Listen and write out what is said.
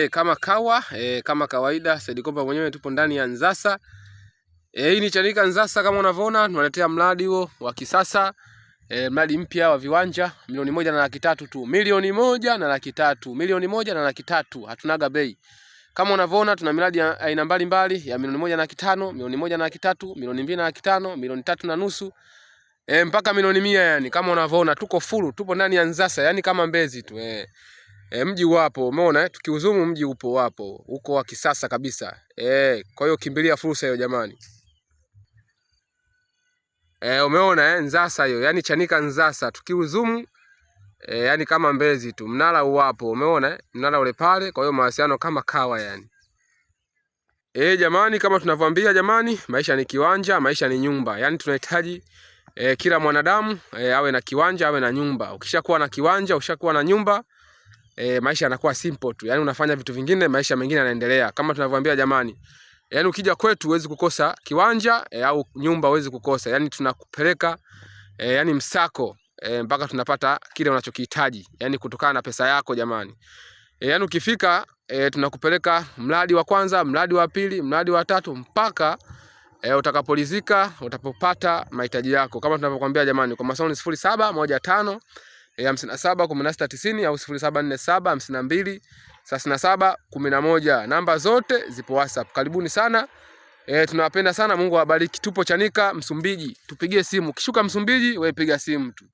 Kama kawa, kama kawaida Said Komba mwenyewe tupo ndani ya Nzasa. Hii ni Chanika Nzasa kama unavyoona, tunaletea mradi huo wa kisasa. Mradi mpya wa viwanja 1,300,000 tu. 1,300,000, 1,300,000, hatunaga bei. Kama unavyoona tuna miradi ya aina mbalimbali ya 1,500,000, 1,300,000, 2,500,000, 3,500,000. Mpaka 100,000,000 yani. Kama unavyoona tuko full, tupo ndani ya Nzasa, yani kama Mbezi tu. Mji wapo, umeona tukiuzumu mji upo wapo, uko wa kisasa kabisa. Kwa hiyo kimbilia fursa hiyo jamani. Umeona Nzasa hiyo, yani Chanika Nzasa, tukiuzumu yani kama Mbezi tu, mnara uwapo, umeona mnara ule pale, kwa hiyo mawasiliano kama kawa yani. Jamani kama tunavyoambia jamani, maisha ni kiwanja, maisha ni nyumba. Yani tunahitaji kila mwanadamu awe na kiwanja, awe na nyumba. Ukishakuwa na kiwanja, ukishakuwa na nyumba, maisha yanakuwa simple tu. Yani unafanya vitu vingine, maisha mengine yanaendelea. Kama tunavyoambia jamani, yani ukija kwetu huwezi kukosa kiwanja au nyumba huwezi kukosa. Yani tunakupeleka yani msako mpaka tunapata kile unachokihitaji, yani kutokana na pesa yako jamani. Yani ukifika tunakupeleka mradi wa kwanza, mradi wa pili, mradi wa tatu mpaka utakapolizika, utapopata mahitaji yako. Kama tunavyokuambia jamani, kwa mawasiliano ni 0715 57 16 90 au 0747 52 37 11. Namba zote zipo WhatsApp. Karibuni sana. Tunawapenda sana, Mungu awabariki. Tupo Chanika, Msumbiji. Tupigie simu. Ukishuka Msumbiji, wewe piga simu tu.